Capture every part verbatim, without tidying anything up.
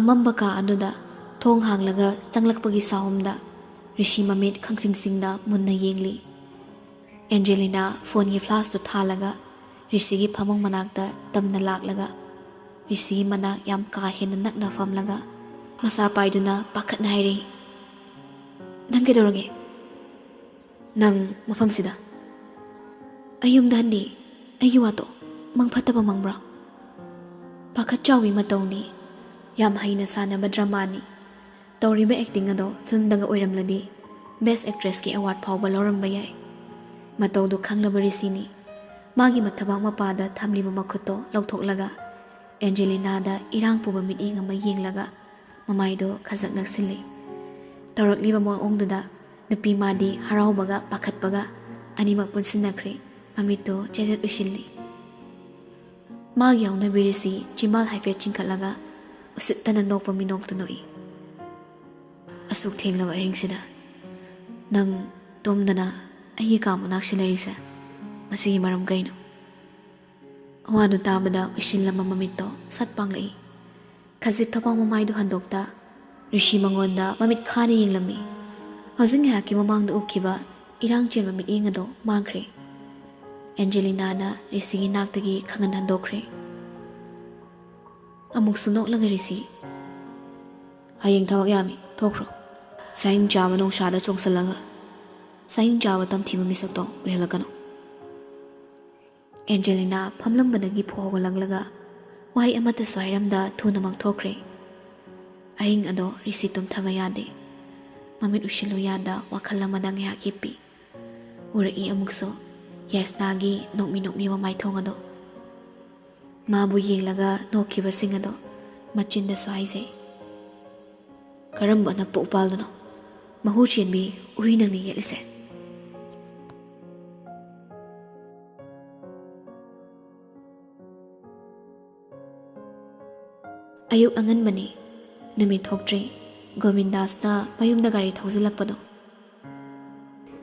ꯑꯃꯝꯕ ꯀꯥ ꯑꯗꯨꯗ ꯊꯣꯡ ꯍꯥꯡꯂꯒ ꯆꯪꯂꯛꯄꯒꯤ ꯁꯥꯍꯨꯝꯗ ꯔꯤꯁꯤ ꯃꯃꯤꯠ ꯈꯪꯁꯤꯡ ꯁꯤꯡꯅ ꯃꯨꯟꯅ ꯌꯦꯡꯂꯤ꯫ ꯑꯦꯟꯖꯦꯂꯤꯅꯥ ꯐꯣꯟꯒꯤ ꯐ꯭ꯂꯥꯁꯇꯨ ꯊꯥꯜꯂꯒ ꯔꯤꯁꯤꯒꯤ ꯐꯃꯨꯡ ꯃꯅꯥꯛꯇ ꯇꯝꯅ ꯂꯥꯛꯂꯒ ꯔꯤꯁꯤꯒꯤ ꯃꯅꯥꯛ ꯌꯥꯝ ꯀꯥ ꯍꯦꯟꯅ ꯅꯛꯅ ꯐꯝꯂꯒ ꯃꯁꯥ ꯄꯥꯏꯗꯨꯅ ꯄꯥꯈꯠꯅ ꯍꯥꯏꯔꯛꯏ, "ꯅꯪ ꯀꯩꯗꯧꯔꯒꯦ? ꯅꯪ ꯃꯐꯝꯁꯤꯗ?" "ꯑꯩ ꯌꯨꯝꯗ ꯍꯟꯅꯤ꯫ ꯑꯩꯒꯤ ꯋꯥꯇꯣ ꯃꯪ ꯐꯠꯇꯕ ꯃꯪꯕ꯭ꯔꯥ?" ꯄꯥꯈꯠ ꯆꯥꯎꯕꯤ ꯃꯇꯧꯅꯤ꯫ ꯌꯥꯝ ꯍꯩꯅ ꯁꯥꯟꯅꯕ ꯗ꯭ꯔꯃꯥꯅꯤ꯫ ꯇꯧꯔꯤꯕ ꯑꯦꯛꯇꯤꯡ ꯑꯗꯣ ꯐꯤꯜꯝꯗꯒ ꯑꯣꯏꯔꯝꯂꯗꯤ ꯕꯦꯁ ꯑꯦꯛꯇ꯭ꯔꯦꯁꯀꯤ ꯑꯦꯋꯥꯔꯗ ꯐꯥꯎꯕ ꯂꯧꯔꯝꯕ ꯌꯥꯏ꯫ ꯃꯇꯧꯗꯨ ꯈꯪꯂꯕ ꯔꯤꯁꯤꯅꯤ꯫ ꯃꯥꯒꯤ ꯃꯊꯕꯥꯛ ꯃꯄꯥꯗ ꯊꯝꯂꯤꯕ ꯃꯈꯨꯠꯇꯣ ꯂꯧꯊꯣꯛꯂꯒ ꯑꯦꯟꯖꯦꯂꯤꯅꯥꯗ ꯏꯔꯥꯡ ꯄꯨꯕ ꯃꯤꯠꯌꯦꯡ ꯑꯃ ꯌꯦꯡꯂꯒ ꯃꯃꯥꯏꯗꯣ ꯈꯖꯛ ꯅꯛꯁꯤꯜꯂꯤ꯫ ꯇꯧꯔꯛꯂꯤꯕ ꯃꯑꯣꯡꯗꯨꯗ ꯅꯨꯄꯤ ꯃꯥꯗꯤ ꯍꯔꯥꯎꯕꯒ ꯄꯥꯈꯠꯄꯒ ꯑꯅꯤꯃꯛ ꯄꯨꯟꯁꯤꯟꯅꯈ꯭ꯔꯦ꯫ ꯃꯃꯤꯠꯇꯣ ꯆꯦꯖꯦꯠ ꯎꯏꯁꯤꯜꯂꯤ꯫ ꯃꯥꯒꯤ ꯍꯧꯅꯕꯤ ꯔꯤꯁꯤ ꯆꯤꯝꯕꯥꯜ ꯍꯥꯏꯐꯦꯠ ꯆꯤꯡꯈꯠꯂꯒ ꯎꯁꯤꯠꯇꯅ ꯅꯣꯛꯄ ꯃꯤꯅꯣꯛꯇꯨ ꯅꯣꯛꯏ꯫ "ꯑꯁꯨꯛ ꯊꯦꯡꯂꯕ ꯑꯍꯤꯡꯁꯤꯗ ꯅꯪ ꯇꯨꯝꯗꯅ ꯑꯩꯒꯤ ꯀꯥ ꯃꯅꯥꯛꯁꯤ ꯂꯩꯔꯤꯁꯦ ꯃꯁꯤꯒꯤ ꯃꯔꯝ ꯀꯩꯅꯣ?" ꯋꯥꯗꯨ ꯇꯥꯕꯗ ꯎꯏꯁꯤꯜꯂꯝꯕ ꯃꯃꯤꯠꯇꯣ ꯁꯠ ꯄꯥꯡꯂꯛꯏ꯫ ꯈꯖꯤꯛ ꯊꯣꯛꯄ ꯃꯃꯥꯏꯗꯨ ꯍꯟꯗꯣꯛꯇ ꯔꯤꯁꯤ ꯃꯉꯣꯟꯗ ꯃꯃꯤꯠ ꯈꯥꯅ ꯌꯦꯡꯂꯝꯃꯤ꯫ ꯍꯧꯖꯤꯛ ꯉꯥꯏꯍꯥꯛꯀꯤ ꯃꯃꯥꯡꯗ ꯎꯈꯤꯕ ꯏꯔꯥꯡ ꯆꯦꯟꯕ ꯃꯤꯠꯌꯦꯡ ꯑꯗꯣ ꯃꯥꯡꯈ꯭ꯔꯦ꯫ ꯑꯦꯟꯖꯦꯂꯤꯅꯥꯅ ꯔꯤꯁꯤꯒꯤ ꯅꯥꯛꯇꯒꯤ ꯈꯪꯍꯟ ꯍꯟꯗꯣꯛꯈ꯭ꯔꯦ꯫ ꯑꯃꯨꯛꯁꯨ ꯅꯣꯛꯂꯒ ꯔꯤꯁꯤ, "ꯍꯌꯦꯡ ꯊꯕꯛ ꯌꯥꯝꯃꯤ, ꯊꯣꯛꯈ꯭ꯔꯣ꯫ ꯁꯥꯍꯤꯡ ꯆꯥꯕ ꯅꯨꯡꯁꯥꯗ ꯆꯣꯡꯁꯤꯜꯂꯒ ꯁꯥꯍꯤꯡ ꯆꯥꯕ ꯇꯝꯊꯤꯕ ꯃꯤꯁꯛꯇꯣ ꯎꯍꯜꯂꯛꯀꯅꯨ꯫" ꯑꯦꯟꯖꯦꯂꯤꯅꯥ ꯐꯝꯂꯝꯕꯗꯒꯤ ꯐꯨꯛ ꯍꯧꯒꯠꯂꯛꯂꯒ ꯋꯥꯍꯩ ꯑꯃꯠꯇꯁꯨ ꯍꯥꯏꯔꯝꯗ ꯊꯨꯅꯃꯛ ꯊꯣꯛꯈ꯭ꯔꯦ꯫ ꯑꯍꯤꯡ ꯑꯗꯣ ꯔꯤꯁꯤ ꯇꯨꯝꯊꯕ ꯌꯥꯗꯦ꯫ ꯃꯃꯤꯠ ꯎꯏꯁꯤꯜꯂꯨ ꯌꯥꯗ ꯋꯥꯈꯜ ꯑꯃꯗ ꯉꯥꯏꯍꯥꯛ ꯍꯤꯞꯄꯤ꯫ ꯎꯔꯛꯏ ꯑꯃꯨꯛꯁꯨ ꯌꯥꯏꯁꯅꯥꯒꯤ ꯅꯣꯛꯃꯤ ꯅꯣꯛꯃꯤ ꯃꯃꯥꯏꯊꯣꯡ ꯑꯗꯣ꯫ ꯃꯥꯕꯨ ꯌꯦꯡꯂꯒ ꯅꯣꯛꯈꯤꯕꯁꯤꯡ ꯑꯗꯣ ꯃꯆꯤꯟꯗꯁꯨ ꯍꯥꯏꯖꯩ, "ꯀꯔꯝꯕ ꯑꯅꯛꯄ ꯎꯄꯥꯜꯗꯅꯣ ꯃꯍꯨ ꯆꯦꯟꯕꯤ ꯎꯔꯤ ꯅꯪꯅ ꯌꯦꯠꯂꯤꯁꯦ?" ꯑꯌꯨꯛ ꯑꯉꯟꯕꯅꯤ꯫ ꯅꯨꯃꯤꯠ ꯊꯣꯛꯇ꯭ꯔꯤ꯫ ꯒꯣꯕꯤꯟꯗꯥꯁꯅ ꯃꯌꯨꯝꯗ ꯒꯥꯔꯤ ꯊꯧꯖꯤꯜꯂꯛꯄꯗꯣ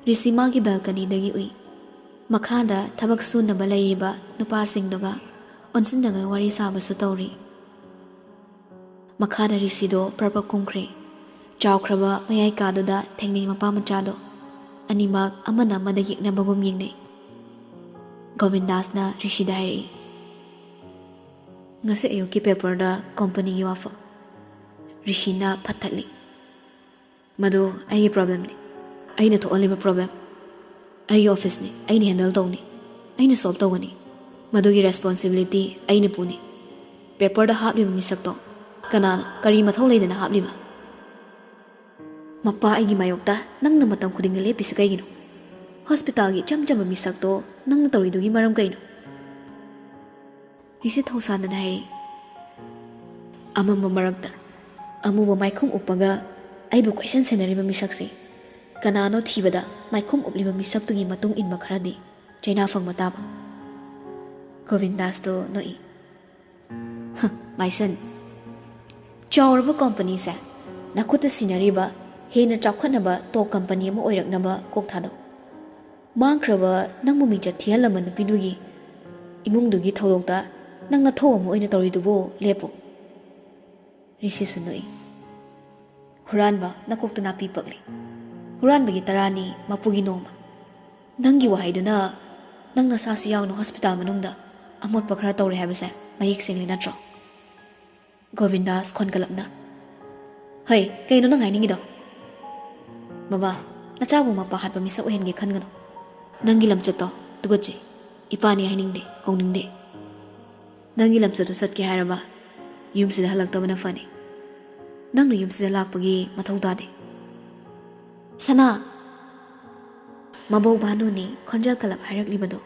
ꯔꯤꯁꯤ ꯃꯥꯒꯤ ꯕꯦꯜꯀꯅꯤꯗꯒꯤ ꯎꯏ꯫ ꯃꯈꯥꯗ ꯊꯕꯛ ꯁꯨꯅꯕ ꯂꯩꯔꯤꯕ ꯅꯨꯄꯥꯁꯤꯡꯗꯨꯒ ꯑꯣꯟꯁꯤꯟꯅꯕ ꯋꯥꯔꯤ ꯁꯥꯕꯁꯨ ꯇꯧꯔꯤ꯫ ꯃꯈꯥꯗ ꯔꯤꯁꯤꯗꯣ ꯄ꯭ꯔꯞ ꯄ꯭ꯔꯞ ꯀꯨꯝꯈ꯭ꯔꯦ꯫ ꯆꯥꯎꯈ꯭ꯔꯕ ꯃꯌꯥꯏ ꯀꯥꯗꯨꯗ ꯊꯦꯡꯅꯩ ꯃꯄꯥ ꯃꯆꯥꯗꯣ꯫ ꯑꯅꯤꯃꯛ ꯑꯃꯅ ꯑꯃꯗ ꯌꯦꯛꯅꯕꯒꯨꯝ ꯌꯦꯡꯅꯩ꯫ ꯒꯣꯕꯤꯟꯗꯥꯁꯅ ꯔꯤꯁꯤꯗ ꯍꯥꯏꯔꯛꯏ, "ꯉꯁꯤ ꯑꯌꯨꯛꯀꯤ ꯄꯦꯄꯔꯗ ꯀꯣꯝꯄꯅꯤꯒꯤ ꯋꯥꯐꯝ꯫" ꯔꯤꯁꯤꯅ ꯐꯠ ꯊꯠꯂꯤ꯫ "ꯃꯗꯨ ꯑꯩꯒꯤ ꯄ꯭ꯔꯣꯕ꯭ꯂꯦꯝꯅꯤ꯫ ꯑꯩꯅ ꯊꯣꯛꯍꯜꯂꯤꯕ ꯄ꯭ꯔꯣꯕ꯭ꯂꯦꯝ꯫ ꯑꯩꯒꯤ ꯑꯣꯐꯤꯁꯅꯤ, ꯑꯩꯅ ꯍꯦꯟꯗꯜ ꯇꯧꯅꯤ, ꯑꯩꯅ ꯁꯣꯜꯕ ꯇꯧꯒꯅꯤ꯫ ꯃꯗꯨꯒꯤ ꯔꯦꯁꯄꯣꯟꯁꯤꯕꯤꯂꯤꯇꯤ ꯑꯩꯅ ꯄꯨꯅꯤ꯫ ꯄꯦꯄꯔꯗ ꯍꯥꯞꯂꯤꯕ ꯃꯤꯁꯛꯇꯣ ꯀꯅꯥꯅꯣ, ꯀꯔꯤ ꯃꯊꯧ ꯂꯩꯗꯅ ꯍꯥꯞꯂꯤꯕ? ꯃꯄꯥ ꯑꯩꯒꯤ ꯃꯥꯌꯣꯛꯇ ꯅꯪꯅ ꯃꯇꯝ ꯈꯨꯗꯤꯡꯗ ꯂꯦꯞꯄꯤꯁꯤ ꯀꯩꯒꯤꯅꯣ? ꯍꯣꯁꯄꯤꯇꯥꯜꯒꯤ ꯏꯆꯝ ꯆꯝꯕ ꯃꯤꯁꯛꯇꯣ ꯅꯪꯅ ꯇꯧꯔꯤꯗꯨꯒꯤ ꯃꯔꯝ ꯀꯩꯅꯣ?" ꯔꯤꯁꯤ ꯊꯧꯁꯥꯗꯅ ꯍꯥꯏꯔꯛꯏ, "ꯑꯃꯝꯕ ꯃꯔꯛꯇ ꯑꯃꯨꯕ ꯃꯥꯏꯈꯨꯝ ꯎꯞꯄꯒ ꯑꯩꯕꯨ ꯀꯣꯏꯁꯟ ꯁꯦꯟꯅꯔꯤꯕ ꯃꯤꯁꯛꯁꯤ ꯀꯅꯥꯅꯣ ꯊꯤꯕꯗ ꯃꯥꯏꯈꯨꯝ ꯎꯞꯂꯤꯕ ꯃꯤꯁꯛꯇꯨꯒꯤ ꯃꯇꯨꯡ ꯏꯟꯕ ꯈꯔꯗꯤ ꯆꯩꯅꯥ ꯐꯪꯕ ꯇꯥꯕ꯫" ꯒꯣꯕꯤꯟꯗꯥꯁꯇꯣ ꯅꯣꯛꯏ꯫ "ꯍ, ꯃꯥꯏꯁꯟ, ꯆꯥꯎꯔꯕ ꯀꯣꯝꯄꯅꯤꯁꯦ ꯅꯈꯨꯠꯇ ꯁꯤꯟꯅꯔꯤꯕ ꯍꯦꯟꯅ ꯆꯥꯎꯈꯠꯅꯕ ꯇꯣꯞ ꯀꯝꯄꯅꯤ ꯑꯃ ꯑꯣꯏꯔꯛꯅꯕ ꯀꯣꯛ ꯊꯥꯗꯧ꯫ ꯃꯥꯡꯈ꯭ꯔꯕ ꯅꯪꯕꯨ ꯃꯤꯡꯆꯠ ꯊꯤꯍꯜꯂꯝꯕ ꯅꯨꯄꯤꯗꯨꯒꯤ ꯏꯃꯨꯡꯗꯨꯒꯤ ꯊꯧꯗꯣꯛꯇ ꯅꯪ ꯅꯊꯧ ꯑꯃ ꯑꯣꯏꯅ ꯇꯧꯔꯤꯗꯨꯕꯨ ꯂꯦꯞꯄꯨ꯫" ꯔꯤꯁꯤꯁꯨ ꯅꯣꯛꯏ꯫ "ꯍꯨꯔꯥꯟꯕ, ꯅꯀꯣꯛꯇ ꯅꯥꯄꯤ ꯄꯛꯂꯤ꯫ ꯍꯨꯔꯥꯟꯕꯒꯤ ꯇꯔꯥꯅꯤ, ꯃꯄꯨꯒꯤ ꯅꯣꯡꯃ꯫ ꯅꯪꯒꯤ ꯋꯥꯍꯩꯗꯨꯅ ꯅꯪ ꯅꯁꯥꯁꯨ ꯌꯥꯎꯅ ꯍꯣꯁꯄꯤꯇꯥꯜ ꯃꯅꯨꯡꯗ ꯑꯃꯣꯠꯄ ꯈꯔ ꯇꯧꯔꯦ ꯍꯥꯏꯕꯁꯦ ꯃꯌꯦꯛ ꯁꯦꯡꯂꯦ ꯅꯠꯇ꯭ꯔꯣ?" ꯒꯣꯕꯤꯟꯗꯥꯁ ꯈꯣꯟꯒꯠꯂꯞꯅ, "ꯍꯩ, ꯀꯩꯅꯣ ꯅꯪ ꯍꯥꯏꯅꯤꯡꯉꯤꯗꯣ?" "ꯃꯃꯥ, ꯅꯆꯥꯕꯨ ꯃꯄꯥ ꯍꯥꯠꯄ ꯃꯤꯁꯛ ꯑꯣꯏꯍꯟꯒꯦ ꯈꯟꯒꯅꯨ꯫ ꯅꯪꯒꯤ ꯂꯝꯆꯠꯇꯣ ꯇꯨꯀꯠꯆꯩ꯫ ꯏꯄꯥꯅꯤ ꯍꯥꯏꯅꯤꯡꯗꯦ, ꯀꯧꯅꯤꯡꯗꯦ꯫ ꯅꯪꯒꯤ ꯂꯝꯆꯠꯇꯣ ꯆꯠꯀꯦ ꯍꯥꯏꯔꯕ ꯌꯨꯝꯁꯤꯗ ꯍꯜꯂꯛꯇꯕꯅ ꯐꯅꯤ꯫ ꯅꯪꯅ ꯌꯨꯝꯁꯤꯗ ꯂꯥꯛꯄꯒꯤ ꯃꯊꯧ ꯇꯥꯗꯦ꯫" "ꯁꯅꯥ!" ꯃꯕꯣꯛ ꯚꯥꯅꯨꯅꯤ ꯈꯣꯟꯖꯦꯜ ꯀꯜꯂꯞ ꯍꯥꯏꯔꯛꯂꯤꯕꯗꯣ꯫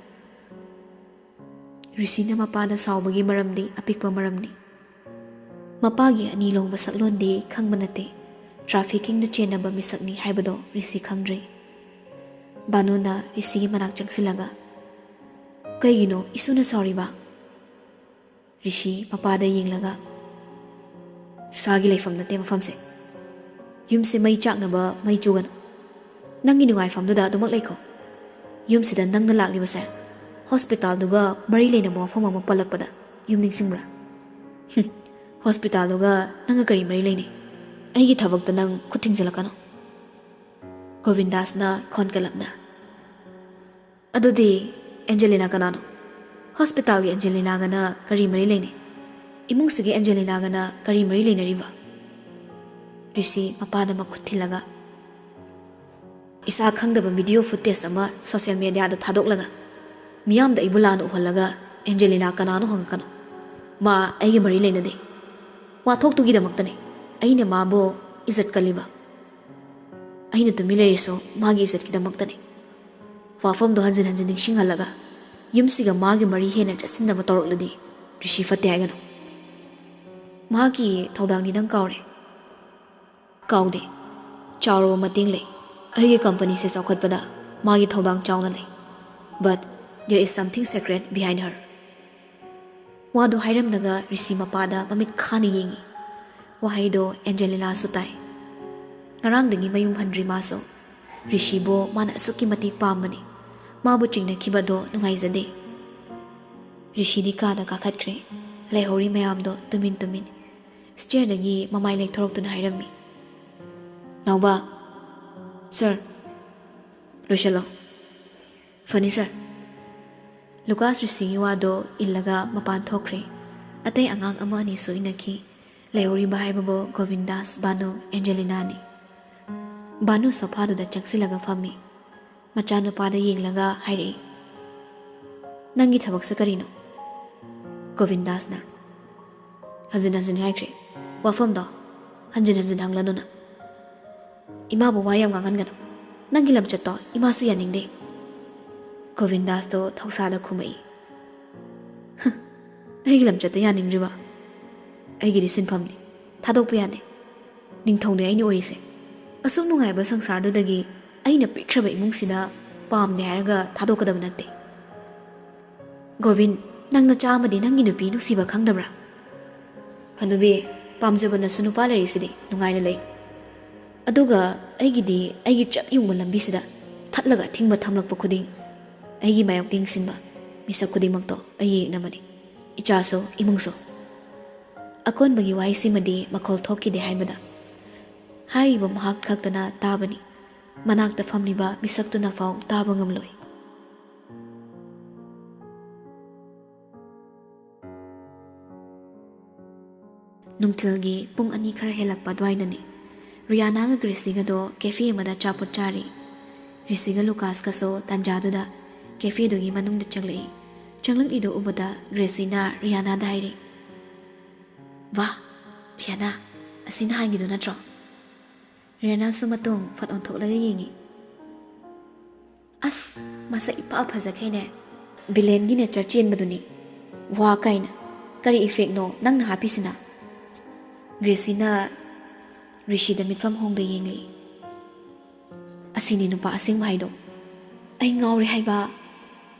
ꯔꯤꯁꯤꯅ ꯃꯄꯥꯗ ꯁꯥꯎꯕꯒꯤ ꯃꯔꯝꯗꯤ ꯑꯄꯤꯛꯄ ꯃꯔꯝꯅꯤ꯫ ꯃꯄꯥꯒꯤ ꯑꯅꯤ ꯂꯣꯡꯕ ꯁꯛꯂꯣꯟꯗꯤ ꯈꯪꯕ ꯅꯠꯇꯦ꯫ ꯇ꯭ꯔꯥꯐꯤꯀꯤꯡꯗ ꯆꯦꯟꯅꯕ ꯃꯤꯁꯛꯅꯤ ꯍꯥꯏꯕꯗꯣ ꯔꯤꯁꯤ ꯈꯪꯗ꯭ꯔꯤ꯫ ꯚꯥꯅꯨꯅ ꯔꯤꯁꯤꯒꯤ ꯃꯅꯥꯛ ꯆꯪꯁꯤꯜꯂꯒ, "ꯀꯩꯒꯤꯅꯣ ꯏꯁꯨꯅ ꯁꯥꯎꯔꯤꯕ?" ꯔꯤꯁꯤ ꯃꯄꯥꯗ ꯌꯦꯡꯂꯒ, "ꯁꯥꯒꯤ ꯂꯩꯐꯝ ꯅꯠꯇꯦ ꯃꯐꯝꯁꯦ꯫ ꯌꯨꯝꯁꯦ ꯃꯩ ꯆꯥꯛꯅꯕ ꯃꯩ ꯆꯨꯒꯅꯨ꯫ ꯅꯪꯒꯤ ꯅꯨꯡꯉꯥꯏꯐꯝꯗꯨꯗ ꯑꯗꯨꯃꯛ ꯂꯩꯈꯣ꯫ ꯌꯨꯝꯁꯤꯗ ꯅꯪꯅ ꯂꯥꯛꯂꯤꯕꯁꯦ ꯍꯣꯁꯄꯤꯇꯥꯜꯗꯨꯒ ꯃꯔꯤ ꯂꯩꯅꯕ ꯋꯥꯐꯝ ꯑꯃ ꯄꯜꯂꯛꯄꯗ ꯌꯨꯝ ꯅꯤꯡꯁꯤꯡꯕ꯭ꯔꯥ?" "ꯍꯨꯝ, ꯍꯣꯁꯄꯤꯇꯥꯜꯗꯨꯒ ꯅꯪꯒ ꯀꯔꯤ ꯃꯔꯤ ꯂꯩꯅꯩ? ꯑꯩꯒꯤ ꯊꯕꯛꯇ ꯅꯪ ꯈꯨꯠ ꯊꯤꯡꯖꯤꯜꯂꯛꯀꯅꯨ꯫ ꯒꯣꯕꯤꯟꯗꯥꯁꯅ ꯈꯣꯟ ꯀꯜꯂꯞꯅ꯫ ꯑꯗꯨꯗꯤ ꯑꯦꯟꯖꯦꯂꯤꯅꯥ ꯀꯅꯥꯅꯣ? ꯍꯣꯁꯄꯤꯇꯥꯜꯒꯤ ꯑꯦꯟꯖꯦꯂꯤꯅꯥꯒꯅ ꯀꯔꯤ ꯃꯔꯤ ꯂꯩꯅꯩ? ꯏꯃꯨꯡꯁꯤꯒꯤ ꯑꯦꯟꯖꯦꯂꯤꯅꯥꯒꯅ ꯀꯔꯤ ꯃꯔꯤ ꯂꯩꯅꯔꯤꯕ? ꯔꯤꯁꯤ ꯃꯄꯥꯗ ꯃꯈꯨꯠ ꯊꯤꯜꯂꯒ, ꯏꯁꯥ ꯈꯪꯗꯕ ꯚꯤꯗꯤꯑꯣ ꯐꯨꯇꯦꯖ ꯑꯃ ꯁꯣꯁꯤꯌꯦꯜ ꯃꯦꯗꯤꯌꯥꯗ ꯊꯥꯗꯣꯛꯂꯒ ꯃꯤꯌꯥꯝꯗ ꯑꯩꯕꯨ ꯂꯥꯟꯅ ꯎꯍꯜꯂꯒ ꯑꯦꯟꯖꯦꯂꯤꯅꯥ ꯀꯅꯥꯅꯣ ꯍꯪꯉꯛꯀꯅꯨ꯫ ꯃꯥ ꯑꯩꯒ ꯃꯔꯤ ꯂꯩꯅꯗꯦ꯫ ꯋꯥꯊꯣꯛꯇꯨꯒꯤꯗꯃꯛꯇꯅꯦ ꯑꯩꯅ ꯃꯥꯕꯨ ꯏꯖꯠ ꯀꯜꯂꯤꯕ꯫ ꯑꯩꯅ ꯇꯨꯃꯤꯟ ꯂꯩꯔꯤꯁꯨ ꯃꯥꯒꯤ ꯏꯖꯠꯀꯤꯗꯃꯛꯇꯅꯦ꯫ ꯋꯥꯐꯝꯗꯣ ꯍꯟꯖꯤꯟ ꯍꯟꯖꯤꯟ ꯅꯤꯡꯁꯤꯡꯍꯜꯂꯒ ꯌꯨꯝꯁꯤꯒ ꯃꯥꯒꯤ ꯃꯔꯤ ꯍꯦꯟꯅ ꯆꯠꯁꯤꯟꯅꯕ ꯇꯧꯔꯛꯂꯗꯤ ꯔꯤꯁꯤ ꯐꯠꯇꯦ ꯍꯥꯏꯒꯅꯨ꯫ ꯃꯍꯥꯛꯀꯤ ꯊꯧꯗꯥꯡꯗꯤ ꯅꯪ ꯀꯥꯎꯔꯦ? ꯀꯥꯎꯗꯦ꯫ ꯆꯥꯎꯔꯕ ꯃꯇꯦꯡ ꯂꯩ꯫ ꯑꯩꯒꯤ ꯀꯝꯄꯅꯤꯁꯦ ꯆꯥꯎꯈꯠꯄꯗ ꯃꯥꯒꯤ ꯊꯧꯗꯥꯡ ꯆꯥꯎꯅ ꯂꯩ꯫ But there is something secret behind her. ꯋꯥꯗꯨ ꯍꯥꯏꯔꯝꯂꯒ ꯔꯤꯁꯤ ꯃꯄꯥꯗ ꯃꯃꯤꯠ ꯈꯥꯅ ꯌꯦꯡꯉꯤ꯫ ꯋꯥꯍꯩꯗꯣ ꯑꯦꯟꯖꯦꯂꯤꯅꯥꯁꯨ ꯇꯥꯏ꯫ ꯉꯔꯥꯡꯗꯒꯤ ꯃꯌꯨꯝ ꯍꯟꯗ꯭ꯔꯤ ꯃꯥꯁꯨ꯫ ꯔꯤꯁꯤꯕꯨ ꯃꯥꯅ ꯑꯁꯨꯛꯀꯤ ꯃꯇꯤꯛ ꯄꯥꯝꯕꯅꯤ꯫ ꯃꯥꯕꯨ ꯆꯤꯡꯅꯈꯤꯕꯗꯣ ꯅꯨꯡꯉꯥꯏꯖꯗꯦ꯫ ꯔꯤꯁꯤꯗꯤ ꯀꯥꯗ ꯀꯥꯈꯠꯈ꯭ꯔꯦ꯫ ꯂꯩꯍꯧꯔꯤ ꯃꯌꯥꯝꯗꯣ ꯇꯨꯃꯤꯟ ꯇꯨꯃꯤꯟ ꯁ꯭ꯇꯦꯌꯔꯗꯒꯤ ꯃꯃꯥꯏ ꯂꯩꯊꯣꯔꯛꯇꯨꯅ ꯍꯥꯏꯔꯝꯃꯤ, "ꯅꯥꯎꯕ, ꯁꯔ, ꯂꯣꯏꯁꯤꯜꯂꯣ꯫ ꯐꯅꯤ, ꯁꯔ꯫" ꯂꯨꯀꯥꯁ ꯔꯤꯁꯤꯒꯤ ꯋꯥꯗꯣ ꯏꯜꯂꯒ ꯃꯄꯥꯟ ꯊꯣꯛꯈ꯭ꯔꯦ꯫ ꯑꯇꯩ ꯑꯉꯥꯡ ꯑꯃ ꯑꯅꯤꯁꯨ ꯏꯟꯅꯈꯤ꯫ ꯂꯩꯍꯧꯔꯤꯕ ꯍꯥꯏꯕꯕꯨ ꯒꯣꯕꯤꯟꯗꯥꯁ, ꯚꯥꯅꯨ, ꯑꯦꯟꯖꯦꯂꯤꯅꯥꯅꯤ꯫ ꯚꯥꯅꯨ ꯁꯣꯐꯥꯗꯨꯗ ꯆꯪꯁꯤꯜꯂꯒ ꯐꯝꯃꯤ꯫ ꯃꯆꯥꯅꯨꯄꯥꯗ ꯌꯦꯡꯂꯒ ꯍꯥꯏꯔꯛꯏ, "ꯅꯪꯒꯤ ꯊꯕꯛꯁꯦ ꯀꯔꯤꯅꯣ?" ꯒꯣꯕꯤꯟꯗꯥꯁꯅ ꯍꯟꯖꯤꯟ ꯍꯟꯖꯤꯟ ꯍꯥꯏꯈ꯭ꯔꯦ, "ꯋꯥꯐꯝꯗꯣ ꯍꯟꯖꯤꯟ ꯍꯟꯖꯤꯟ ꯍꯪꯂꯅꯨꯅ꯫ ꯏꯃꯥꯕꯨ ꯋꯥ ꯌꯥꯝ ꯉꯥꯡꯍꯟꯒꯅꯨ꯫ ꯅꯪꯒꯤ ꯂꯝꯆꯠꯇꯣ ꯏꯃꯥꯁꯨ ꯌꯥꯅꯤꯡꯗꯦ꯫" ꯒꯣꯕꯤꯟꯗꯥꯁꯇꯣ ꯊꯧꯁꯥꯗ ꯈꯨꯝꯃꯛꯏ, "ꯍ, ꯑꯩꯒꯤ ꯂꯝꯆꯠꯇ ꯌꯥꯅꯤꯡꯗ꯭ꯔꯤꯕ? ꯑꯩꯒꯤꯗꯤ ꯁꯤꯟꯐꯝꯅꯤ, ꯊꯥꯗꯣꯛꯄ ꯌꯥꯗꯦ꯫ ꯅꯤꯡꯊꯧꯅꯦ ꯑꯩꯅ ꯑꯣꯏꯔꯤꯁꯦ꯫ ꯑꯁꯨꯛ ꯅꯨꯡꯉꯥꯏꯕ ꯁꯪꯁꯥꯔꯗꯨꯗꯒꯤ ꯑꯩꯅ ꯄꯤꯛꯈ꯭ꯔꯕ ꯏꯃꯨꯡꯁꯤꯗ ꯄꯥꯝꯗꯦ ꯍꯥꯏꯔꯒ ꯊꯥꯗꯣꯛꯀꯗꯕ ꯅꯠꯇꯦ꯫" "ꯒꯣꯕꯤꯟ, ꯅꯪ ꯅꯆꯥ ꯑꯃꯗꯤ ꯅꯪꯒꯤ ꯅꯨꯄꯤ ꯅꯨꯡꯁꯤꯕ ꯈꯪꯗꯕ꯭ꯔꯥ? ꯍꯅꯨꯕꯤ, ꯄꯥꯝꯖꯕꯅꯁꯨ ꯅꯨꯄꯥ ꯂꯩꯔꯤꯁꯤꯗꯤ, ꯅꯨꯡꯉꯥꯏꯅ ꯂꯩ꯫ ꯑꯗꯨꯒ ꯑꯩꯒꯤꯗꯤ ꯑꯩꯒꯤ ꯆꯞ ꯌꯨꯡꯕ ꯂꯝꯕꯤꯁꯤꯗ ꯊꯠꯂꯒ ꯑꯊꯤꯡꯕ ꯊꯝꯂꯛꯄ ꯈꯨꯗꯤꯡ ꯑꯩꯒꯤ ꯃꯥꯌꯣꯛꯇ ꯌꯦꯡꯁꯤꯟꯕ ꯃꯤꯁꯛ ꯈꯨꯗꯤꯡꯃꯛꯇꯣ ꯑꯩꯒꯤ ꯌꯦꯛꯅꯕꯅꯤ, ꯏꯆꯥꯁꯨ ꯏꯃꯨꯡꯁꯨ꯫" ꯑꯀꯣꯟꯕꯒꯤ ꯋꯥꯍꯩꯁꯤꯃꯗꯤ ꯃꯈꯣꯜ ꯊꯣꯛꯈꯤꯗꯦ ꯍꯥꯏꯕꯗ ꯍꯥꯏꯔꯤꯕ ꯃꯍꯥꯛ ꯈꯛꯇꯅ ꯇꯥꯕꯅꯤ꯫ ꯃꯅꯥꯛꯇ ꯐꯝꯂꯤꯕ ꯃꯤꯁꯛꯇꯨꯅ ꯐꯥꯎ ꯇꯥꯕ ꯉꯝꯂꯣꯏ꯫ ꯅꯨꯡꯊꯤꯜꯒꯤ ꯄꯨꯡ ꯑꯅꯤ ꯈꯔ ꯍꯦꯜꯂꯛꯄ ꯑꯗꯨꯋꯥꯏꯗꯅꯤ꯫ ꯔꯤꯌꯥꯅꯥꯒ ꯒ꯭ꯔꯦꯁꯤꯒꯗꯣ ꯀꯦꯐꯦ ꯑꯃꯗ ꯑꯆꯥꯄꯣꯠ ꯆꯥꯔꯤ꯫ ꯔꯤꯁꯤꯒ ꯂꯨꯀꯥꯁꯀꯁꯨ ꯇꯥꯟꯖꯥꯗꯨꯗ ꯀꯦꯐꯦꯗꯨꯒꯤ ꯃꯅꯨꯡꯗ ꯆꯪꯂꯛꯏ꯫ ꯆꯪꯂꯛꯂꯤꯗꯣ ꯎꯕꯗ ꯒ꯭ꯔꯦꯁꯤꯅ ꯔꯤꯌꯥꯅꯥꯗ ꯍꯥꯏꯔꯤ, "ꯋꯥ, ꯔꯤꯌꯥꯅꯥ, ꯑꯁꯤ ꯅꯍꯥꯟꯒꯤꯗꯣ ꯅꯠꯇ꯭ꯔꯣ?" ꯔꯤꯌꯥꯅꯥꯁꯨ ꯃꯇꯨꯡ ꯐꯠ ꯑꯣꯟꯊꯣꯛꯂꯒ ꯌꯦꯡꯉꯤ꯫ "ꯑꯁ, ꯃꯁꯛ ꯏꯐ ꯐꯖꯈꯩꯅꯦ꯫ ꯚꯤꯂꯦꯟꯒꯤ ꯅꯦꯆꯔ ꯆꯦꯟꯕꯗꯨꯅꯤ꯫ ꯋꯥ ꯀꯥꯏꯅ꯫ ꯀꯔꯤ ꯏꯐꯦꯛꯅꯣ ꯅꯪꯅ ꯍꯥꯞꯄꯤꯁꯤꯅ?" ꯒ꯭ꯔꯦꯁꯤꯅ ꯔꯤꯁꯤꯗ ꯃꯤꯠꯐꯝ ꯍꯣꯡꯗ ꯌꯦꯡꯂꯤ꯫ "ꯑꯁꯤꯅꯤ ꯅꯨꯄꯥ ꯑꯁꯦꯡꯕ ꯍꯥꯏꯗꯣ꯫ ꯑꯩ ꯉꯥꯎꯔꯦ ꯍꯥꯏꯕ꯫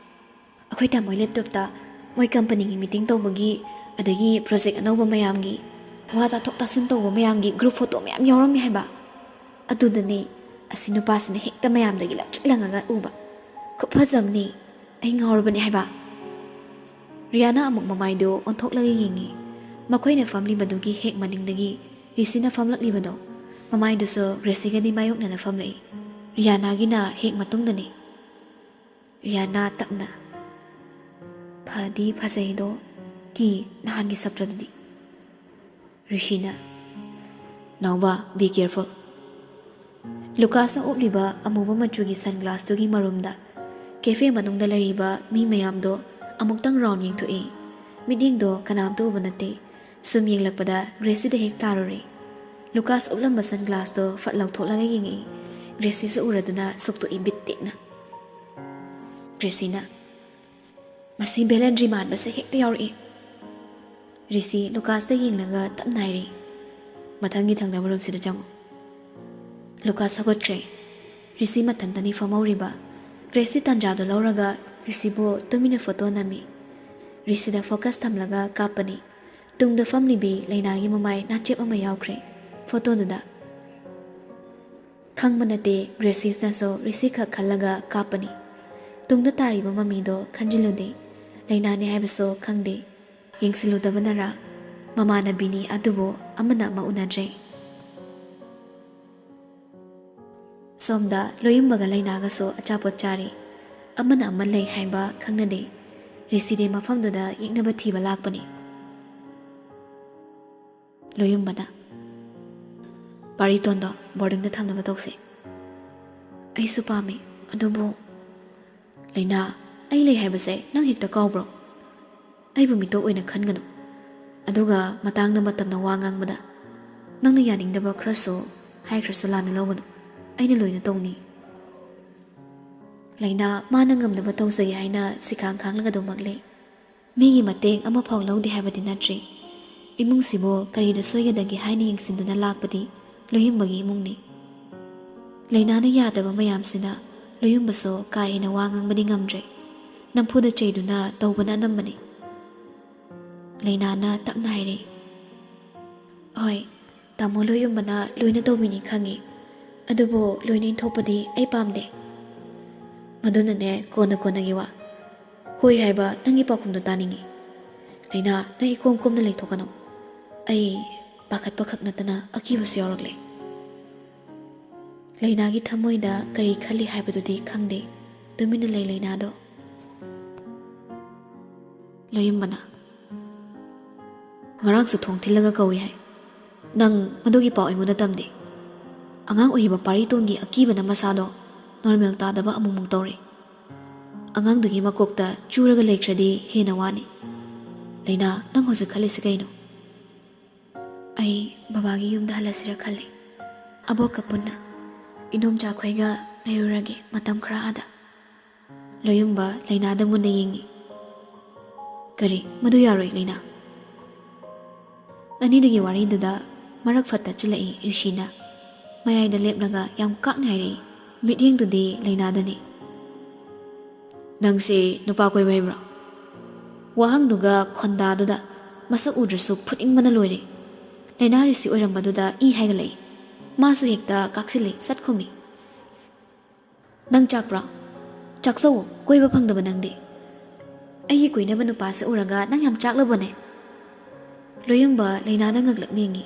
ꯑꯩꯈꯣꯏ ꯇꯥꯃꯣꯏ ꯂꯦꯞꯇꯣꯞꯇ ꯃꯣꯏ ꯀꯝꯄꯅꯤꯒꯤ ꯃꯤꯇꯤꯡ ꯇꯧꯕꯒꯤ, ꯑꯗꯒꯤ ꯄ꯭ꯔꯣꯖꯦꯛ ꯑꯅꯧꯕ ꯃꯌꯥꯝꯒꯤ ꯋꯥ ꯇꯥꯊꯣꯛ ꯇꯥꯁꯤꯟ ꯇꯧꯕ ꯃꯌꯥꯝꯒꯤ ꯒ꯭ꯔꯨꯞ ꯐꯣꯇꯣ ꯃꯌꯥꯝ ꯌꯥꯎꯔꯝꯃꯦ ꯍꯥꯏꯕ꯫ ꯑꯗꯨꯗꯅꯦ ꯑꯁꯤ ꯅꯨꯄꯥꯁꯤꯅ ꯍꯦꯛꯇ ꯃꯌꯥꯝꯗꯒꯤ ꯂꯪꯇ꯭ꯔꯤꯛ ꯂꯪꯉꯒ ꯎꯕ꯫ ꯈꯨꯐꯖ ꯑꯃꯅꯤ꯫ ꯑꯩ ꯉꯥꯎꯔꯕꯅꯦ ꯍꯥꯏꯕ꯫" ꯔꯤꯌꯥꯅꯥ ꯑꯃꯨꯛ ꯃꯃꯥꯏꯗꯨ ꯑꯣꯟꯊꯣꯛꯂꯒ ꯌꯦꯡꯉꯤ꯫ ꯃꯈꯣꯏꯅ ꯐꯝꯂꯤꯕꯗꯨꯒꯤ ꯍꯦꯛ ꯃꯅꯤꯡꯗꯒꯤ ꯔꯤꯁꯤꯅ ꯐꯝꯂꯛꯂꯤꯕꯗꯣ, ꯃꯃꯥꯏꯗꯨꯁꯨ ꯒ꯭ꯔꯦꯁꯤꯒꯗꯤ ꯃꯥꯌꯣꯛꯅꯅ ꯐꯝꯂꯛꯏ꯫ ꯔꯤꯌꯥꯅꯥꯒꯤꯅ ꯍꯦꯛ ꯃꯇꯨꯡꯗꯅꯤ꯫ ꯔꯤꯌꯥꯅꯥ ꯇꯞꯅ, "ꯐꯗꯤ ꯐꯖꯩꯗꯣ, ꯀꯤ ꯅꯍꯥꯟꯒꯤ ꯁꯞꯇ꯭ꯔꯗꯨꯗꯤ?" ꯔꯤꯁꯤꯅ, "ꯅꯥꯎꯕ, be careful!" ꯂꯨꯀꯥꯁꯅ ꯎꯞꯂꯤꯕ ꯑꯃꯨꯕ ꯃꯆꯨꯒꯤ ꯁꯟꯒ꯭ꯂꯥꯁꯇꯨꯒꯤ ꯃꯔꯨꯝꯗ ꯀꯦꯐꯦ ꯃꯅꯨꯡꯗ ꯂꯩꯔꯤꯕ ꯃꯤ ꯃꯌꯥꯝꯗꯣ ꯑꯃꯨꯛꯇꯪ ꯔꯥꯎꯟ ꯌꯦꯡꯊꯣꯛꯏ꯫ ꯃꯤꯠꯌꯦꯡꯗꯣ ꯀꯅꯥꯝꯇ ꯎꯕ ꯅꯠꯇꯦ꯫ ꯁꯨꯝ ꯌꯦꯡꯂꯛꯄꯗ ꯒ꯭ꯔꯦꯁꯤꯗ ꯍꯦꯛ ꯇꯥꯔꯨꯔꯦ꯫ ꯂꯨꯀꯥꯁ ꯎꯞꯂꯝꯕ ꯁꯟꯒ꯭ꯂꯥꯁꯇꯣ ꯐꯠ ꯂꯧꯊꯣꯛꯂꯒ ꯌꯦꯡꯉꯛꯏ꯫ ꯒ꯭ꯔꯦꯁꯤꯁꯨ ꯎꯔꯗꯨꯅ ꯁꯨꯛꯇꯣꯛꯏ ꯕꯤꯠ ꯇꯦꯛꯅ꯫ ꯒ꯭ꯔꯦꯁꯤꯅ, "ꯃꯁꯤ ꯚꯦꯂꯦꯟꯗ꯭ꯔꯤ ꯃꯥꯟꯕꯁꯦ ꯍꯦꯛꯇ ꯌꯥꯎꯔꯛꯏ꯫" ꯔꯤꯁꯤ ꯂꯨꯀꯥꯁꯇ ꯌꯦꯡꯂꯒ ꯇꯞꯅ ꯍꯥꯏꯔꯤ, "ꯃꯊꯪꯒꯤ ꯊꯪꯅꯕ ꯔꯨꯝꯁꯤꯗ ꯆꯪꯉꯨ꯫" ꯂꯨꯀꯥꯁ ꯍꯧꯒꯠꯈ꯭ꯔꯦ꯫ ꯔꯤꯁꯤ ꯃꯊꯟꯇꯅꯤ ꯐꯝꯍꯧꯔꯤꯕ꯫ ꯒ꯭ꯔꯦꯁꯤ ꯇꯥꯟꯖꯥꯗꯣ ꯂꯧꯔꯒ ꯔꯤꯁꯤꯕꯨ ꯇꯨꯃꯤꯟꯅ ꯐꯣꯇꯣ ꯅꯝꯃꯤ꯫ ꯔꯤꯁꯤꯗ ꯐꯣꯀꯁ ꯊꯝꯂꯒ ꯀꯥꯞꯄꯅꯤ꯫ ꯇꯨꯡꯗ ꯐꯝꯂꯤꯕꯤ ꯂꯩꯅꯥꯒꯤ ꯃꯃꯥꯏ ꯅꯥꯆꯦꯞ ꯑꯃ ꯌꯥꯎꯈ꯭ꯔꯦ ꯐꯣꯇꯣꯗꯨꯗ꯫ ꯈꯪꯕ ꯅꯠꯇꯦ, ꯒ꯭ꯔꯦꯁꯤꯅꯁꯨ ꯔꯤꯁꯤ ꯈꯛ ꯈꯜꯂꯒ ꯀꯥꯞꯄꯅꯤ꯫ ꯇꯨꯡꯗ ꯇꯥꯔꯤꯕ ꯃꯃꯤꯗꯣ ꯈꯟꯖꯤꯜꯂꯨꯗꯦ꯫ ꯂꯩꯅꯥꯅꯦ ꯍꯥꯏꯕꯁꯨ ꯈꯪꯗꯦ꯫ ꯌꯦꯡꯁꯤꯜꯂꯨꯗꯕꯅꯔꯥ? ꯃꯃꯥꯟꯅꯕꯤꯅꯤ, ꯑꯗꯨꯕꯨ ꯑꯃꯅ ꯑꯃ ꯎꯅꯗ꯭ꯔꯦ꯫ ꯁꯣꯝꯗ ꯂꯣꯌꯨꯝꯕꯒ ꯂꯩꯅꯥꯒꯁꯨ ꯑꯆꯥꯄꯣꯠ ꯆꯥꯔꯤ꯫ ꯑꯃꯅ ꯑꯃ ꯂꯩ ꯍꯥꯏꯕ ꯈꯪꯅꯗꯦ꯫ ꯔꯤꯁꯤꯗꯤ ꯃꯐꯝꯗꯨꯗ ꯌꯦꯛꯅꯕ ꯊꯤꯕ ꯂꯥꯛꯄꯅꯤ꯫ ꯂꯣꯌꯨꯝꯕꯅ, "ꯄꯥꯔꯤꯇꯣꯟꯗꯣ ꯕꯣꯔꯗꯤꯡꯗ ꯊꯝꯅꯕ ꯇꯧꯁꯦ꯫ ꯑꯩꯁꯨ ꯄꯥꯝꯃꯤ, ꯑꯗꯨꯕꯨ..." "ꯂꯩꯅꯥ, ꯑꯩ ꯂꯩ ꯍꯥꯏꯕꯁꯦ ꯅꯪ ꯍꯦꯛꯇ ꯀꯥꯎꯕ꯭ꯔꯣ? ꯑꯩꯕꯨ ꯃꯤꯇꯣꯞ ꯑꯣꯏꯅ ꯈꯟꯒꯅꯨ꯫ ꯑꯗꯨꯒ ꯃꯇꯥꯡꯅ ꯃꯇꯝꯅ ꯋꯥ ꯉꯥꯡꯕꯗ ꯅꯪꯅ ꯌꯥꯅꯤꯡꯗꯕ ꯈꯔꯁꯨ ꯍꯥꯏꯈ꯭ꯔꯁꯨ ꯂꯥꯟꯅ ꯂꯧꯒꯅꯨ꯫ ꯑꯩꯅ ꯂꯣꯏꯅ ꯇꯧꯅꯤ꯫" ꯂꯩꯅꯥ ꯃꯥꯅ ꯉꯝꯅꯕ ꯇꯧꯖꯒꯦ ꯍꯥꯏꯅ ꯁꯤꯈꯥꯡ ꯈꯥꯡꯂꯒ ꯑꯗꯨꯃꯛ ꯂꯩ꯫ ꯃꯤꯒꯤ ꯃꯇꯦꯡ ꯑꯃꯐꯥꯎ ꯂꯧꯗꯦ ꯍꯥꯏꯕꯗꯤ ꯅꯠꯇ꯭ꯔꯤ꯫ ꯏꯃꯨꯡꯁꯤꯕꯨ ꯀꯔꯤꯗ ꯁꯣꯏꯒꯗꯒꯦ ꯍꯥꯏꯅ ꯌꯦꯡꯁꯤꯟꯗꯨꯅ ꯂꯥꯛꯄꯗꯤ ꯂꯣꯏꯍꯤꯡꯕꯒꯤ ꯏꯃꯨꯡꯅꯤ꯫ ꯂꯩꯅꯥꯅ ꯌꯥꯗꯕ ꯃꯌꯥꯝꯁꯤꯅ ꯂꯣꯏꯍꯤꯡꯕꯁꯨ ꯀꯥ ꯍꯦꯟꯅ ꯋꯥ ꯉꯥꯡꯕꯗꯤ ꯉꯝꯗ꯭ꯔꯦ꯫ ꯅꯝꯐꯨꯗ ꯆꯩꯗꯨꯅ ꯇꯧꯕꯅ ꯑꯅꯝꯕꯅꯤ꯫ ꯂꯩꯅꯥꯅ ꯇꯞꯅ ꯍꯥꯏꯔꯛꯏ, "ꯍꯣꯏ, ꯇꯥꯃꯣ ꯂꯣꯏꯌꯨꯝꯕꯅ ꯂꯣꯏꯅ ꯇꯧꯕꯤꯅꯤ ꯈꯪꯉꯤ, ꯑꯗꯨꯕꯨ ꯂꯣꯏꯅ ꯏꯟꯊꯣꯛꯄꯗꯤ ꯑꯩ ꯄꯥꯝꯗꯦ꯫ ꯃꯗꯨꯅꯅꯦ ꯀꯣꯟꯅ ꯀꯣꯟꯅꯒꯤ ꯋꯥ꯫ ꯍꯣꯏ ꯍꯥꯏꯕ ꯅꯪꯒꯤ ꯄꯥꯎꯈꯨꯝꯗꯣ ꯇꯥꯅꯤꯡꯉꯤ꯫ ꯂꯩꯅꯥ, ꯅꯪ ꯏꯀꯣꯝ ꯀꯣꯝꯅ ꯂꯩꯊꯣꯛꯀꯅꯨ꯫ ꯑꯩ ꯄꯥꯈꯠꯄ ꯈꯛ ꯅꯠꯇꯅ ꯑꯀꯤꯕꯁꯨ ꯌꯥꯎꯔꯛꯂꯦ꯫" ꯂꯩꯅꯥꯒꯤ ꯊꯃꯣꯏꯗ ꯀꯔꯤ ꯈꯜꯂꯤ ꯍꯥꯏꯕꯗꯨꯗꯤ ꯈꯪꯗꯦ꯫ ꯇꯨꯃꯤꯟꯅ ꯂꯩ ꯂꯩꯅꯥꯗꯣ꯫ ꯂꯣꯏꯌꯨꯝꯕꯅ, "ꯉꯔꯥꯡꯁꯨ ꯊꯣꯡ ꯊꯤꯜꯂꯒ ꯀꯧꯏ ꯍꯥꯏ꯫ ꯅꯪ ꯃꯗꯨꯒꯤ ꯄꯥꯎ ꯑꯩꯉꯣꯟꯗ ꯇꯝꯗꯦ꯫ ꯑꯉꯥꯡ ꯑꯣꯏꯔꯤꯕ ꯄꯥꯔꯤꯇꯣꯟꯒꯤ ꯑꯀꯤꯕꯅ ꯃꯁꯥꯗꯣ ꯅꯣꯔꯃꯦꯜ ꯇꯥꯗꯕ ꯑꯃꯨꯛꯃꯨꯛ ꯇꯧꯔꯦ꯫ ꯑꯉꯥꯡꯗꯨꯒꯤ ꯃꯀꯣꯛꯇ ꯆꯨꯔꯒ ꯂꯩꯈ꯭ꯔꯗꯤ ꯍꯦꯟꯅ ꯋꯥꯅꯤ꯫ ꯂꯩꯅꯥ, ꯅꯪ ꯍꯧꯖꯤꯛ ꯈꯜꯂꯤꯁꯤ ꯀꯩꯅꯣ?" "ꯑꯩ ꯕꯕꯥꯒꯤ ꯌꯨꯝꯗ ꯍꯜꯂꯁꯤꯔ ꯈꯜꯂꯤ, ꯑꯕꯣꯛꯀ ꯄꯨꯟꯅ꯫ ꯏꯗꯣꯝꯆꯥꯈꯣꯏꯒ ꯂꯩꯔꯨꯔꯒꯦ ꯃꯇꯝ ꯈꯔ ꯑꯥꯗ꯫" ꯂꯣꯏꯌꯨꯝꯕ ꯂꯩꯅꯥꯗ ꯃꯨꯟꯅ ꯌꯦꯡꯉꯤ꯫ "ꯀꯔꯤ? ꯃꯗꯨ ꯌꯥꯔꯣꯏ, ꯂꯩꯅꯥ꯫" ꯑꯅꯤꯗꯨꯒꯤ ꯋꯥꯔꯤꯗꯨꯗ ꯃꯔꯛ ꯐꯠꯇ ꯆꯤꯜꯂꯛꯏ ꯔꯤꯁꯤꯅ꯫ ꯃꯌꯥꯏꯗ ꯂꯦꯞꯂꯒ ꯌꯥꯝ ꯀꯥꯛꯅ ꯍꯥꯏꯔꯛꯏ꯫ ꯃꯤꯠꯌꯦꯡꯗꯨꯗꯤ ꯂꯩꯅꯥꯗꯅꯤ꯫ "ꯅꯪꯁꯤ ꯅꯨꯄꯥ ꯀꯣꯏꯕ ꯍꯩꯕ꯭ꯔꯣ?" ꯋꯥꯍꯪꯗꯨꯒ ꯈꯣꯟꯗꯥꯗꯨꯗ ꯃꯁꯛ ꯎꯗ꯭ꯔꯁꯨ ꯐꯨꯅꯤꯡꯕꯅ ꯂꯣꯏꯔꯦ꯫ ꯂꯩꯅꯥ ꯔꯤꯁꯤ ꯑꯣꯏꯔꯝꯕꯗꯨꯗ ꯏ ꯍꯥꯏꯒꯠꯂꯛꯏ꯫ ꯃꯥꯁꯨ ꯍꯦꯛꯇ ꯀꯥꯛꯁꯤꯜꯂꯤ, ꯆꯠꯈꯨꯝꯃꯤ꯫ "ꯅꯪ ꯆꯥꯛꯄ꯭ꯔꯣ? ꯆꯥꯛꯆꯧ, ꯀꯣꯏꯕ ꯐꯪꯗꯕ ꯅꯪꯗꯤ꯫ ꯑꯩꯒꯤ ꯀꯣꯏꯅꯕ ꯅꯨꯄꯥꯁꯦ ꯎꯔꯒ ꯅꯪ ꯌꯥꯝ ꯆꯥꯛꯂꯕꯅꯦ?" ꯂꯣꯌꯨꯝꯕ ꯂꯩꯅꯥꯗ ꯉꯛꯂꯛ ꯌꯦꯡꯉꯤ꯫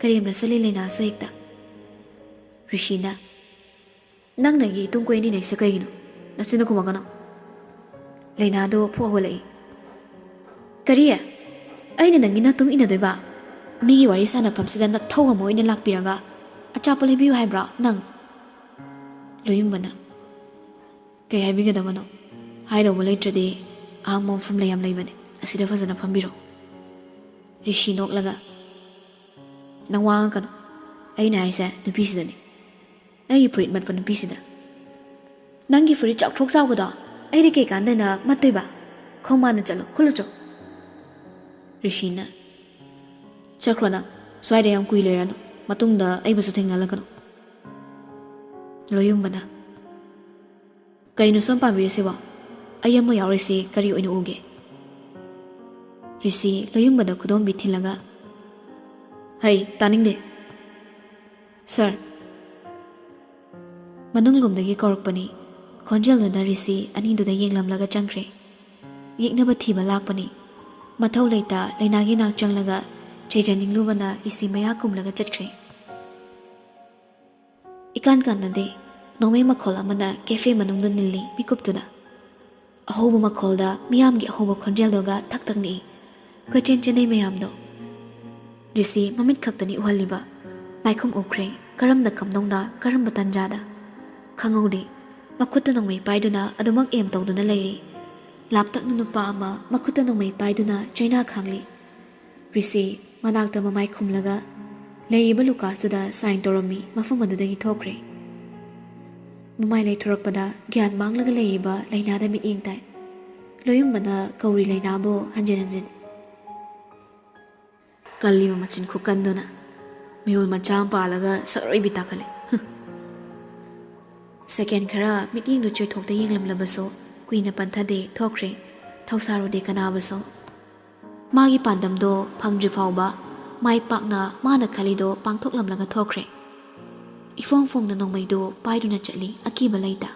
ꯀꯔꯦꯝꯅ ꯆꯠꯂꯤ ꯂꯩꯅꯥꯁꯨ ꯍꯦꯛꯇ꯫ ꯔꯤꯁꯤꯅ, "ꯅꯪꯅ ꯑꯩꯒꯤ ꯏꯇꯨꯡ ꯀꯣꯏꯅꯤꯅ ꯑꯩꯁꯦ ꯀꯩꯒꯤꯅꯣ? ꯅꯆꯤꯟꯗ ꯈꯨꯝꯃꯛꯀꯅꯣ꯫" ꯂꯩꯅꯥꯗꯣ ꯐꯨꯛ ꯍꯧꯒꯠꯂꯛꯏ꯫ "ꯀꯔꯤ? ꯑꯩꯅ ꯅꯪꯒꯤ ꯅꯇꯨꯡ ꯏꯟꯅꯗꯣꯏꯕ? ꯃꯤꯒꯤ ꯋꯥꯔꯤ ꯁꯥꯟꯅꯐꯝꯁꯤꯗ ꯅꯊꯧ ꯑꯃ ꯑꯣꯏꯅ ꯂꯥꯛꯄꯤꯔꯒ ꯑꯆꯥꯄꯣꯠ ꯂꯩꯕꯤꯌꯨ ꯍꯥꯏꯕ꯭ꯔꯣ ꯅꯪ?" ꯂꯣꯌꯨꯝꯕꯅ, "ꯀꯩ ꯍꯥꯏꯕꯤꯒꯗꯕꯅꯣ? ꯍꯥꯏꯗꯧꯕ ꯂꯩꯇ꯭ꯔꯗꯤ ꯑꯍꯥꯡꯕ ꯃꯐꯝ ꯂꯩ ꯌꯥꯝ ꯂꯩꯕꯅꯦ, ꯑꯁꯤꯗ ꯐꯖꯅ ꯐꯝꯕꯤꯔꯣ꯫" ꯔꯤꯁꯤ ꯅꯣꯛꯂꯒ, "ꯅꯪ ꯋꯥ ꯉꯥꯡꯒꯅꯨ꯫ ꯑꯩꯅ ꯍꯥꯏꯁꯦ ꯅꯨꯄꯤꯁꯤꯗꯅꯤ꯫ ꯑꯩꯒꯤ ꯐꯨꯔꯤꯠ ꯃꯠꯄ ꯅꯨꯄꯤꯁꯤꯗ꯫ ꯅꯪꯒꯤ ꯐꯨꯔꯤꯠ ꯆꯥꯎꯊ꯭ꯔꯣꯛ ꯆꯥꯎꯕꯗꯣ ꯑꯩꯗꯤ ꯀꯩ ꯀꯥꯟꯗꯅ ꯃꯠꯇꯣꯏꯕ? ꯈꯣꯡꯕꯥꯟꯗ ꯆꯠꯂꯣ, ꯈꯨꯠꯂꯨ ꯆꯣ꯫" ꯔꯤꯁꯤꯅ, "ꯆꯠꯈ꯭ꯔꯣ ꯅꯪ꯫ ꯁ꯭ꯋꯥꯏꯗ ꯌꯥꯝ ꯀꯨꯏ ꯂꯩꯔꯅꯨ꯫ ꯃꯇꯨꯡꯗ ꯑꯩꯕꯨꯁꯨ ꯊꯦꯡꯅꯍꯜꯂꯛꯀꯅꯨ꯫" ꯂꯣꯌꯨꯝꯕꯅ, "ꯀꯩꯅꯣ ꯁꯣꯝ ꯄꯥꯝꯕꯤꯔꯤꯁꯤꯕꯣ? ꯑꯩ ꯑꯃ ꯌꯥꯎꯔꯤꯁꯤ ꯀꯔꯤ ꯑꯣꯏꯅ ꯎꯒꯦ?" ꯔꯤꯁꯤ ꯂꯣꯌꯨꯝꯕꯗ ꯈꯨꯗꯣꯝꯕꯤ ꯊꯤꯜꯂꯒ, "ꯍꯩ, ꯇꯥꯅꯤꯡꯗꯦ꯫ ꯁꯥꯔ꯫" ꯃꯅꯨꯡꯂꯣꯝꯗꯒꯤ ꯀꯧꯔꯛꯄꯅꯤ꯫ ꯈꯣꯟꯖꯦꯜꯗꯨꯅ ꯔꯤꯁꯤ ꯑꯅꯤꯗꯨꯗ ꯌꯦꯡꯂꯝꯂꯒ ꯆꯪꯈ꯭ꯔꯦ꯫ ꯌꯦꯛꯅꯕ ꯊꯤꯕ ꯂꯥꯛꯄꯅꯤ꯫ ꯃꯊꯧ ꯂꯩꯇ ꯂꯩꯅꯥꯒꯤ ꯅꯥꯛ ꯆꯪꯂꯒ ꯆꯩꯖꯅꯤꯡꯂꯨꯕꯅ ꯔꯤꯁꯤ ꯃꯌꯥ ꯀꯨꯝꯂꯒ ꯆꯠꯈ꯭ꯔꯦ꯫ ꯏꯀꯥꯟ ꯀꯥꯟꯅꯗꯦ꯫ ꯅꯣꯡꯃꯩ ꯃꯈꯣꯜ ꯑꯃꯅ ꯀꯦꯐꯦ ꯃꯅꯨꯡꯗ ꯅꯤꯜꯂꯤ ꯃꯤꯀꯨꯞꯇꯨꯗ꯫ ꯑꯍꯧꯕ ꯃꯈꯣꯜꯗ ꯃꯤꯌꯥꯝꯒꯤ ꯑꯍꯧꯕ ꯈꯣꯟꯖꯦꯜꯗꯨꯒ ꯊꯛ ꯊꯛ ꯅꯤꯛꯏ꯫ ꯀꯣꯏꯆꯦꯟ ꯆꯦꯟꯅꯩ ꯃꯌꯥꯝꯗꯣ꯫ ꯔꯤꯁꯤ ꯃꯃꯤꯠ ꯈꯛꯇꯅꯤ ꯎꯍꯜꯂꯤꯕ꯫ ꯃꯥꯏꯈꯨꯝ ꯎꯞꯈ꯭ꯔꯦ꯫ ꯀꯔꯝꯅ ꯀꯝꯗꯧꯅ, ꯀꯔꯝꯕ ꯇꯥꯟꯖꯥꯗ? ꯈꯪꯍꯧꯗꯦ꯫ ꯃꯈꯨꯠꯇ ꯅꯣꯡꯃꯩ ꯄꯥꯏꯗꯨꯅ ꯑꯗꯨꯃꯛ ꯑꯦꯝ ꯇꯧꯗꯨꯅ ꯂꯩꯔꯤ꯫ ꯂꯥꯞꯇꯛꯅ ꯅꯨꯄꯥ ꯑꯃ ꯃꯈꯨꯠꯇ ꯅꯣꯡꯃꯩ ꯄꯥꯏꯗꯨꯅ ꯆꯩꯅꯥ ꯈꯥꯡꯂꯤ꯫ ꯔꯤꯁꯤ ꯃꯅꯥꯛꯇ ꯃꯃꯥꯏ ꯈꯨꯝꯂꯒ ꯂꯩꯔꯤꯕ ꯂꯨꯀꯥꯁꯇꯨꯗ ꯁꯥꯏꯟ ꯇꯧꯔꯝꯃꯤ, ꯃꯐꯝ ꯑꯗꯨꯗꯒꯤ ꯊꯣꯛꯈ꯭ꯔꯦ꯫ ꯃꯃꯥꯏ ꯂꯩꯊꯣꯔꯛꯄꯗ ꯒ꯭ꯌꯥꯟ ꯃꯥꯡꯂꯒ ꯂꯩꯔꯤꯕ ꯂꯩꯅꯥꯗ ꯃꯤꯠꯌꯦꯡ ꯇꯥꯏ꯫ ꯂꯣꯌꯨꯝꯕꯅ ꯀꯧꯔꯤ ꯂꯩꯅꯥꯕꯨ ꯍꯟꯖꯤꯟ ꯍꯟꯖꯤꯟ꯫ ꯀꯜꯂꯤꯕ ꯃꯆꯤꯟ ꯈꯨꯀꯟꯗꯨꯅ ꯃꯤꯍꯨꯜ ꯃꯆꯥ ꯑꯃ ꯄꯥꯜꯂꯒ ꯁꯛꯂꯣꯏꯕꯤ ꯇꯥꯈꯠꯂꯦ꯫ ꯍꯨꯝ꯫ ꯁꯦꯀꯦꯟ ꯈꯔ ꯃꯤꯠꯌꯦꯡꯗꯨ ꯆꯣꯏꯊꯣꯛꯇ ꯌꯦꯡꯂꯝꯂꯕꯁꯨ ꯀꯨꯏꯅ ꯄꯟꯊꯗꯦ, ꯊꯣꯛꯈ꯭ꯔꯦ꯫ ꯊꯧꯁꯥꯔꯨꯗꯦ ꯀꯅꯥꯕꯨꯁꯨ꯫ ꯃꯥꯒꯤ ꯄꯥꯟꯗꯝꯗꯣ ꯐꯪꯗ꯭ꯔꯤ ꯐꯥꯎꯕ ꯃꯥꯏ ꯄꯥꯛꯅ ꯃꯥꯅ ꯈꯜꯂꯤꯗꯣ ꯄꯥꯡꯊꯣꯛꯂꯝꯂꯒ ꯊꯣꯛꯈ꯭ꯔꯦ꯫ ꯏꯐꯣꯡ ꯐꯣꯡꯅ ꯅꯣꯡꯃꯩꯗꯨ ꯄꯥꯏꯗꯨꯅ ꯆꯠꯂꯤ, ꯑꯀꯤꯕ ꯂꯩꯇ꯫